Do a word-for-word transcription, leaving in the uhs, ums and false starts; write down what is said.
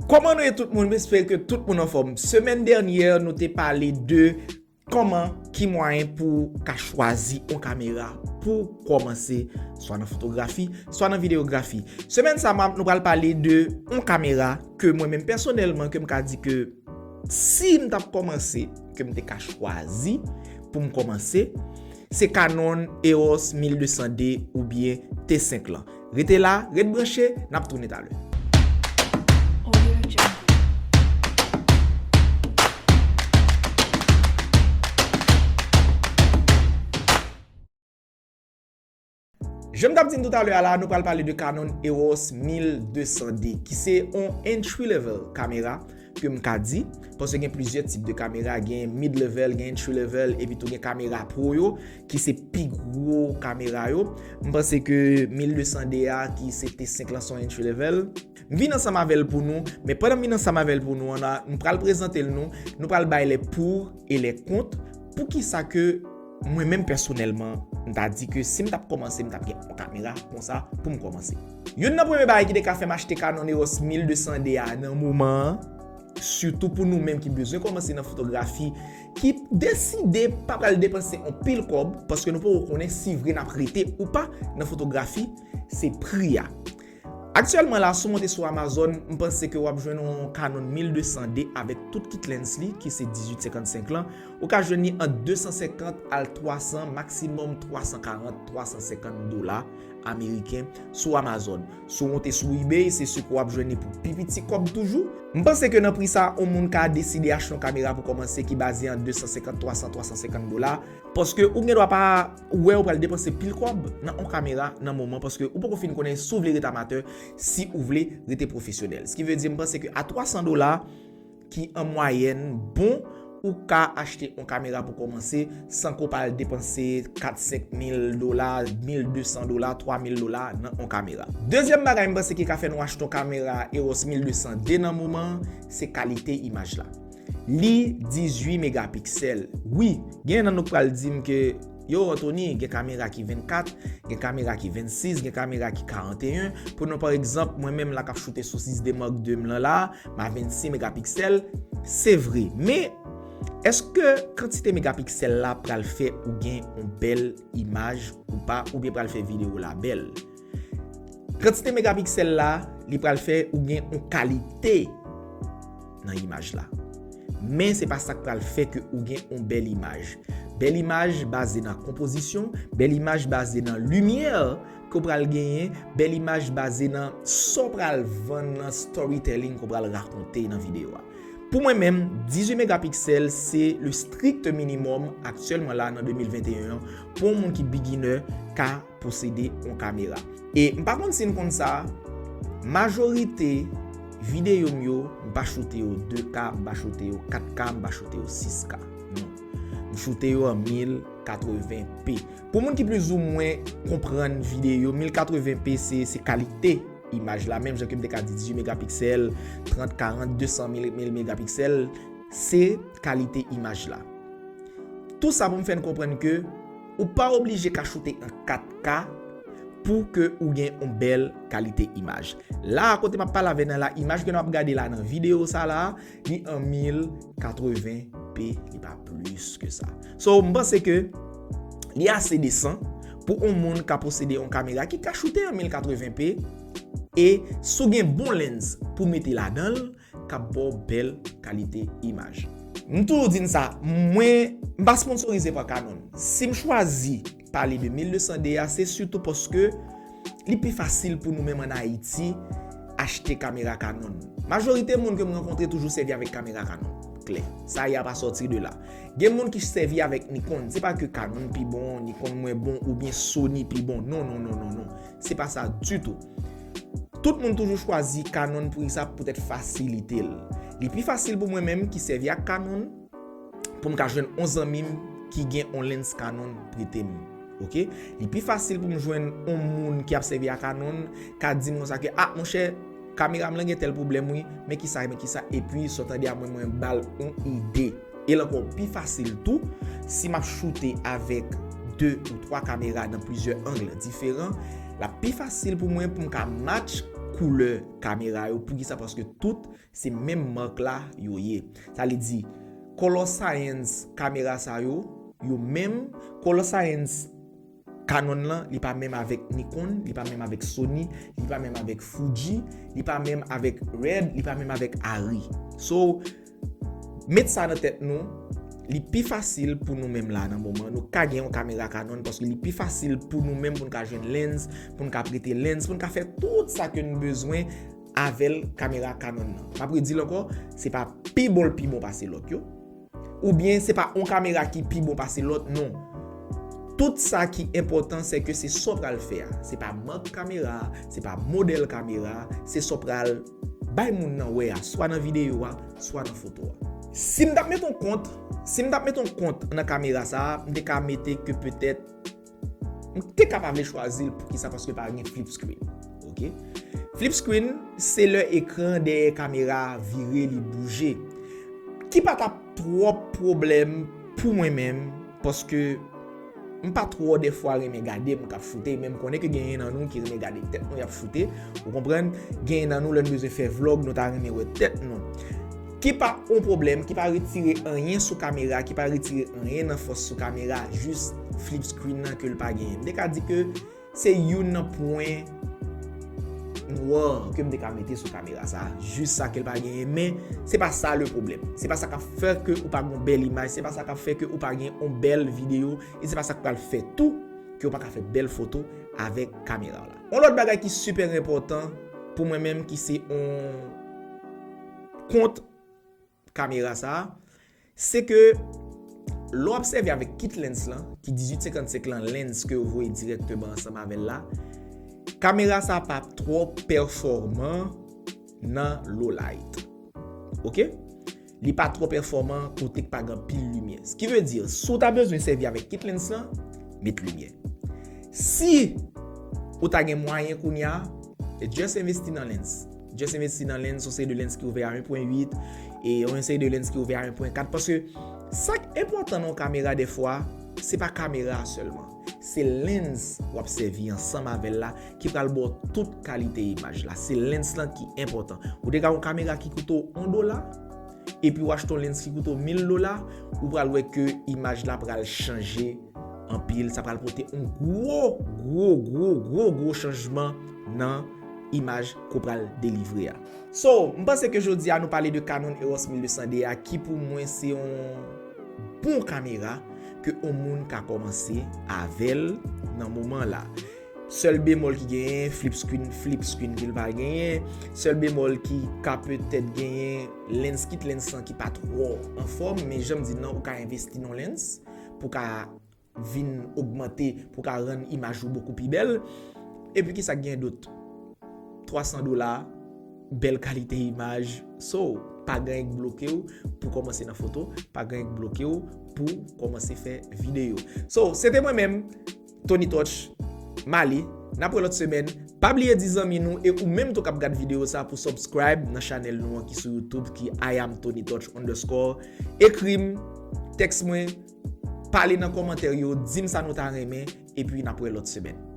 Kòman nou ye tout moun? M espere ke tout moun anfòm. Semèn dènyè, nou te pale de kòman, ki mwayen pou w ka chwazi yon kamera pou w kòmanse, swa nan fotografi, swa nan videyografi. Semèn sa, m ap, nou pral pale de yon kamera ke mwen menm pèsonèlman, ke m ka di ke si m t ap kòmanse, ke m te ka chwazi pou m kòmanse, se Canon EOS mil de san de oubyen T senk lan. Rete la, ret branche, n ap tounen talè. Audio Jungle. Jan m t ap di n toutalè a la, nou pral pale de Canon EOS mil de san de, ki se yon entry level kamera ke m ka di, paske gen plizyè tip de kamera, gen mid level, gen entry level, epi tou gen kamera pro yo, ki se pi gwo kamera yo. M panse ke mil de san de a, ki se T senk lan, se yon entry level. M vin ansanm avè l pou nou, men pandan m vin ansanm avè l pou nou an, m pral prezante l nou, nou pral bay les pour et les contre, poukisa ke mwen menm pèsonèlman, m ta di ke si m t ap kòmanse, m t ap gen yon kamera konsa pou m kòmanse. Youn nan premye bagay ki te ka fè m achte Canon EOS mil de san de a nan moman an, sitou pou nou menm ki bezwen kòmanse nan fotografi, ki deside pa pral depanse yon pil kòb, paske nou poko konnen si vre n ap rete ou pa nan fotografi, se pri a. Aktyèlman la, si w monte sou Amazon, m panse ke w ap jwenn yon Canon mil de san de avèk tout kit lens li, ki se dizuit senkannsenk lan. Ou ka jwenn li ant de san senkant al twa san, maksimòm twa san karant, twa san senkant dola ameriken sou Amazon. Si w monte sou eBay, se si ke w ap jwenn li pou pi piti kòb toujou. M panse ke nan pri sa, yon moun ka deside achte yon kamera pou kòmanse ki baze ant de san senkant, twa san, twa san senkant dola. Paske ou gen dwa pa wè ou pral depanse pil kòb nan yon kamera nan moman, paske ou poko fin konnen si w vle ret amatè, si ou vle rete pwofesyonèl. Sa ki vle di, m panse ke a twa san dola, ki an mwayèn bon, ou ka achte yon kamera pou kòmanse, san ke w pa al depanse kat, senk mil dola, mil de san dola, twa mil dola nan yon kamera. Dezyèm bagay m panse ki ka fè nou achte yon kamera EOS mil de san de nan moman an, se kalite imaj la. Li dizuit megapiksèl. Wi, gen nan nou k pral di m ke, yo, Anthony, gen kamera ki vennkat, gen kamera ki vennsis, gen kamera ki karanteyen. Pou nou, pa egzanp, mwen menm la k ap choute sou sis D Mark de m lan la, m a vennsis megapiksèl, se vre. Men, èske kantite megapiksèl la pral fè ou gen yon bèl imaj ou pa, oubyen pral fè videyo la bèl? Kantite megapiksèl la, li pral fè ou gen yon kalite nan imaj la. Men se pa sa k pral fè ke ou gen yon bèl imaj. Bèl imaj baze nan konpozisyon, bèl imaj baze nan limyè ke w pral genyen, bèl imaj baze nan sa w pral vann, nan storytelling ke w pral rakonte nan videyo a. Pou mwen menm, dizuit megapiksèl se le strict minimum aktyèlman la nan de mil venteyen an pou yon moun ki beginner ka posede yon kamera. E m pa konn si n konn sa, majorite videyo m yo, m pa choute yo de K, m pa choute yo kat K, m pa choute yo sis K. Non. M choute yo an mil katreven P. Pou moun ki plizoumwen konprann videyo, mil katreven P se, se kalite imaj la, menm jan ke m te ka di dizuit megapiksèl, trant, karant, de san mil, mil megapiksèl, se kalite imaj la. Tou sa pou m fè n konprann ke ou pa oblije ka choute an kat K pou ke ou gen yon bèl kalite imaj. La a, kote m ap pale avè n la, imaj ke n ap gade la nan videyo sa la, li an mil katreven P, li pa plis ke sa. So, m panse ke li ase desan pou yon moun ka posede yon kamera ki ka choute an mil katreven P, e si w gen bon lens pou mete ladan l, k ap ba w bèl kalite imaj. M toujou di n sa, mwen, m pa sponsorize pa Canon. Si m chwazi pale de mil de san de a, se sitou paske li pi fasil pou nou menm ann Ayiti achte kamera Canon. Majorite moun ke m rankontre toujou sèvi avèk kamera Canon. Klè. Sa y a pa sòti de la. Gen moun ki sèvi avèk Nikon. Se pa ke Canon pi bon, Nikon mwen bon, oubyen Sony pi bon. Non, non, non, non, non. Se pa sa ditou. Tout moun toujou chwazi Canon pou sa, poutèt fasilite l. Li pi fasil pou mwen menm ki sèvi ak Canon, pou m ka jwenn yon zanmi m ki gen yon lens Canon prete m. Oke? Li pi fasil pou m jwenn yon moun ki ap sèvi ak Canon, ka di m konsa ke, "Ah, monchè, kamera m lan gen tèl pwoblèm, wi, men kisa, men kisa," epi, sa w tande a mwen, mwen ba l yon ide. E l ankò pi fasil tou, si m ap choute avèk de ou twa kamera nan plizyè ang diferan, l ap pi fasil pou mwen pou m ka match koulè kamera yo. Poukisa? Paske tout se menm mak la yo ye. Sa vle di, Color Science kamera sa yo, yo menm, Color Science Canon lan, li pa menm avèk Nikon, li pa menm avèk Sony, li pa menm avèk Fuji, li pa menm avèk Red, li pa menm avèk Arri. So, met sa nan tèt nou, li pi fasil pou nou menm la nan moman. Nou ka gen yon kamera Canon paske li pi fasil pou nou menm pou n ka jwenn lens, pou n ka prete lens, pou n ka fè tout sa ke n bezwen avè l kamera Canon nan. M ap redi l ankò, se pa pi bon l pi bon pase lòt yo. Oubyen se pa yon kamera ki pi bon pase lòt, non. Tout sa ki enpòtan, se ke se sa w pral fè a. Se pa mak kamera, se pa modèl kamera, se sa w pral bay moun nan wè a, swa nan videyo a, swa nan foto a. Si m t ap met yon kont, si m t ap met yon kont nan kamera sa a, m te ka mete ke petèt, m te ka pa vle chwazi l. Poukisa? Paske pa gen flip screen. Oke? Flip screen, se lè ekran dèyè kamera a vire, li bouje. Ki pa t ap twòp pwoblèm pou mwen menm, paske m pa twò dèfwa renmen gade moun k ap foute, men m konnen ke genyen nan nou ki renmen gade tèt nou y ap foute. Ou konprann? Genyen nan nou, lè n bezwen fè vlòg, nou ta renmen wè tèt nou. Ki pa yon pwoblèm, ki pa retire anyen sou kamera, ki pa retire anyen nan fòs sou kamera, jis flip screen nan ke l pa genyen. M te ka di ke se youn nan pwen nwa ke m te ka mete sou kamera sa a. Jis sa ke l pa genyen, men se pa sa le pwoblèm. Se pa sa k ap fè ke ou pa gen yon bèl imaj, se pa sa k ap fè ke ou pa gen yon bèl videyo, e se pa sa k pral fè tou ke ou pa ka fè bèl foto avèk kamera w la. Yon lòt bagay ki sipè enpòtan pou mwen menm, ki se yon kont kamera sa a, se ke lè w ap sèvi avèk kit lens lan, ki dizuit senkannsenk lan, lens ke yo voye dirèkteman ansanm avè l la, kamera sa a pa twò pèfòman nan low light. Oke? Li pa twò pèfòman kote k pa gen anpil limyè. Sa ki vle di, si w ta bezwen sèvi avèk kit lens lan, met limyè. Si ou ta gen mwayen kounye a, just envesti nan lens. Just envesti nan lens, yon seri de lens ki ouvè a en pwen uit, e yon seri de lens ki ouvè a en pwen kat. Paske sa k enpòtan nan yon kamera dèfwa, se pa kamera a sèlman. Se lens w ap sèvi ansanm avè l la ki pral ba w tout kalite imaj la. Se lens lan ki enpòtan. Ou te ka yon kamera ki koute w yon dola, epi w achte yon lens ki koute w mil dola, ou pral wè ke imaj la pral chanje anpil. Sa pral pote yon gwo, gwo, gwo, gwo, gwo chanjman nan imaj ke w pral delivre a. So, m panse ke jodi a nou pale de Canon EOS mil de san de a, ki pou mwen se yon bon kamera ke yon moun ka kòmanse avè l nan moman la. Sèl bemòl ki genyen, flip screen, flip screen ke l pa genyen. Sèl bemòl ki ka petèt genyen, lens, kit lens lan ki pa twò anfòm, men jan m di nan, ou ka envesti nan lens pou ka vin ogmante, pou ka rann imaj ou bokou pi bèl. Epi ki sa k gen dòt? Twa san dola, bèl kalite imaj. So, pa gen anyen k bloke w pou kòmanse nan foto, pa gen anyen k bloke w pou kòmanse fè videyo. So, se te mwen menm, Tony Touch, m ale. N ap wè lòt semèn. Pa bliye di zanmi nou, e ou menm tou k ap gad videyo sa, pou subscribe nan chanèl nou an ki sou YouTube, ki I am Tony Touch underscore. Ekri m, tèks mwen, pale nan kòmantè yo, di m sa nou ta renmen, epi n ap wè lòt semèn.